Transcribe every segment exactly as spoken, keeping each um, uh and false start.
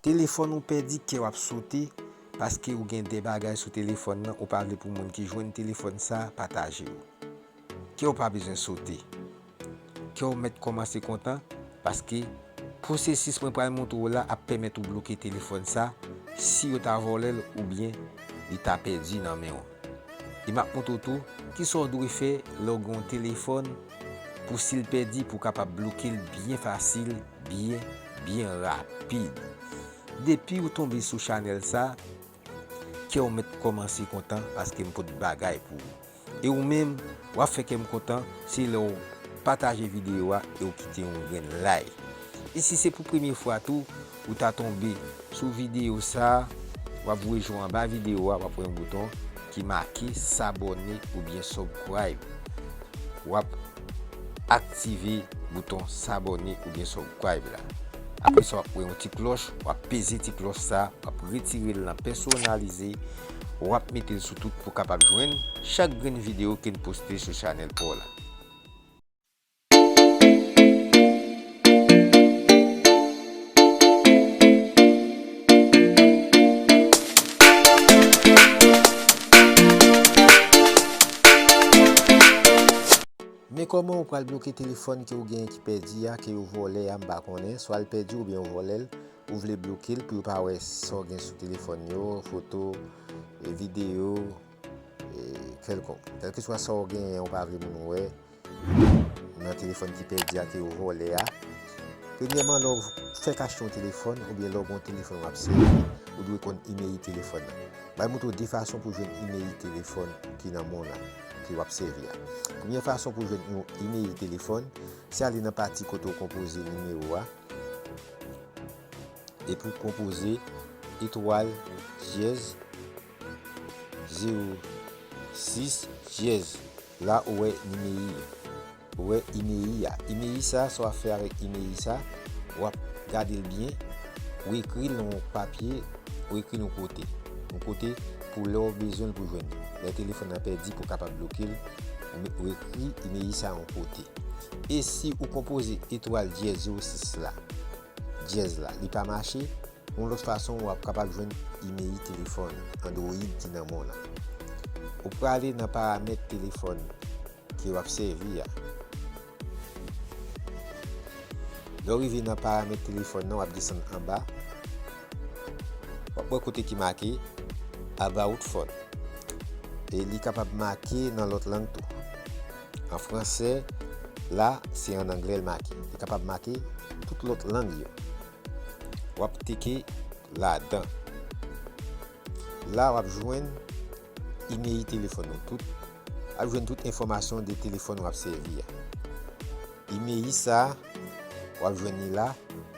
Telefòn ou pèdi, kè w ap sote, paske ou gen de bagay sou telefòn nan, ou pa vle pou moun ki jwenn telefòn sa pataje w. Kè w pa bezwen sote. Kè w mèt kòmanse kontan, paske pwosesis mwen pral montre w la ap pèmèt ou bloke telefòn sa, si yo ta vòlè l oubyen li ta pèdi nan men w. E m ap montre w tou kisa w dwe fè lè w gen yon telefòn pou si l pèdi, pou w kapab bloke l byen fasil, byen, byen rapid. Depi w tonbe sou chanèl sa, kè w mèt kòmanse kontan paske m pot bagay pou ou. E ou menm, w ap fè kè m kontan, se lè w pataje videyo a e w kite yon grenn like. E si se pou premye fwa tou, ou ta tonbe sou videyo sa, w ap voye jou anba videyo a, w ap wè yon bouton ki make s'abonner oubyen subscribe. W ap aktive bouton s'abonner oubyen subscribe la. Apre sa, w ap wè yon ti klòch, w ap peze ti klòch sa, w ap retire l nan pèsonalize, w ap mete l sou tout pou w kapab jwenn chak grenn videyo ke n poste sou chanèl pa w la. Men kòman ou pral bloke telefòn ke ou genyen ki pèdi a, ke yo vòlè a, m pa konnen. Swa l pèdi oubyen yo vòlè l, ou vle bloke l pou yo pa wè sa w gen sou telefòn yo, foto, e videyo, e kèlkonk. Kèlkeswa sa w genyen, ou pa vle moun wè nan telefòn ki pèdi a, ke yo vòlè a. Premyèman, lè w fèk achte yon telefòn oubyen lè w gen yon telefòn w ap sèvi, ou dwe konn imeyi telefòn nan. Bay montre w de fason pou jwenn imeyi telefòn ki nan men w la, ke w ap sèvi a. Premyè fason pou jwenn yon imeyi telefòn, se ale nan pati kote w konpoze nimewo a, epi w konpoze etwal dyèz zewo sis dyèz. La ou wè nimeyi a. Ou wè imeyi a. Imeyi sa, sa w ap fè avèk imeyi sa, w ap gade l byen, ou ekri l nan yon papye, ou ekri l yon kote. Yon kote pou lè w bezwen l pou jwenn li. Lè telefòn nan pèdi pou w kapab bloke l, ou me-, ou ekri imeyi sa yon kote. E si ou konpoze etwal dyèz zewo sis la, dyèz la, li pa mache, yon lòt fason w ap kapab jwenn imeyi telefòn Android ki nan men w la. Ou prale nan paramèt telefòn ke w ap sèvi a. Lè w rive nan paramèt telefòn nan, w ap desann anba. W ap wè kote ki make About Phone. E li kapab make nan lòt lang tou. An fransè, la, se an anglè l make. Li kapab make tout lòt lang yo. W ap teke ladan. La, w ap jwenn imeyi telefòn ou tout. W ap jwenn tout enfòmasyon de telefòn w ap sèvi a. Imeyi sa, w ap jwenn li la,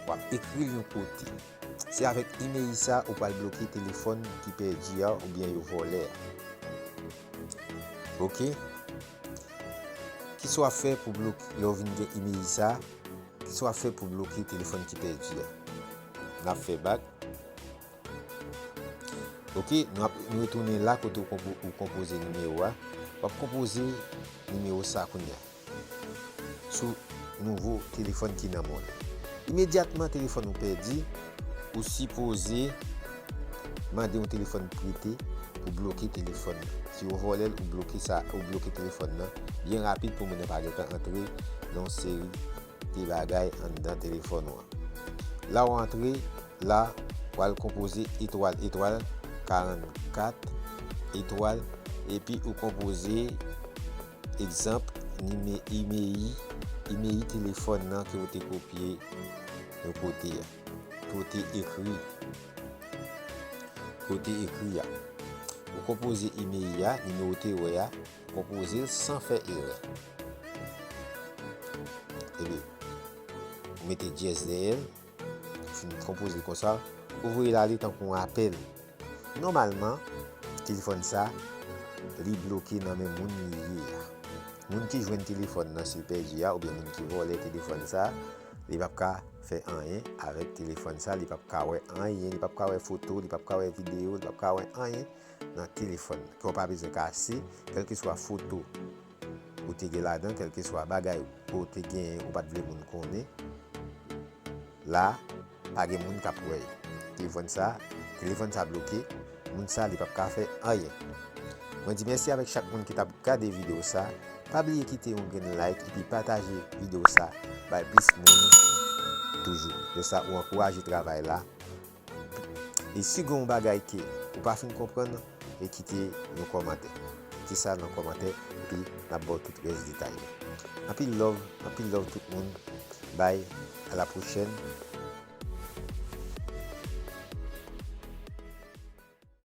w ap ekri l yon kote. Se avèk imeyi sa ou pral bloke telefòn ki pèdi a oubyen yo vòlè a. Oke? Kisa w ap fè pou bloke, lè w vin gen imeyi sa, kisa w ap fè pou bloke telefòn ki pèdi a? N ap fè bak. Oke, nou ap, nou retounen la kote ou konpo-, ou konpoze nimewo a. W ap konpoze nimewo sa kounye a. Sou nouvo telefòn ki nan men w la. Imedyatman telefòn ou pèdi, ou sipoze mande yon telefòn prete pou bloke telefòn nan. Si yo vòlè l, ou bloke sa, ou bloke telefòn nan byen rapid pou moun nan pa gentan antre nan yon seri de bagay anndan telefòn ou an. La w antre, la, w al konpoze etwal, etwal, karannkat, etwal, epi ou konpoze, egzanp, nime-, imeyi, imeyi telefòn nan ke w te kopye yon kote a, ke w te ekri, ke w te ekri a. Ou konpoze imeyi a, nimewo w te wè a, konpoze l san fè erè. Epi, ou mete dyèz dèyè l, ou fin konpoze l konsa, ou voye l ale tankou yon apèl. Nòmalman, telefòn sa, li bloke nan men moun li ye a. Moun ki jwenn telefòn nan, si l pèdi a, oubyen moun ki vòlè telefòn sa, li p ap ka fè anyen avèk telefòn sa, li p ap ka wè anyen, li p ap ka wè foto, li p ap ka wè videyo, li p ap ka wè anyen nan telefòn ke w pa bezwen kase, kèlkeswa foto ou te gen ladan, kèlkeswa bagay ou te genyen ou pa t vle moun konnen, la, pa gen moun k ap wè yo. Telefòn sa, telefòn sa bloke, moun sa li p ap ka fè anyen. Mwen di mèsi avèk chak moun ki t ap gade videyo sa. Pa bliye kite yon grenn like epi pataje videyo sa bay plis moun toujou. Lè sa ou ankouraje travay la. E si gen yon bagay ke ou pa fin konprann, e kite yon kòmantè. Kite sa nan kòmantè epi n ap ba w tout rès detay yo. Anpil love, anpil love tout moun. Bye, à la prochaine.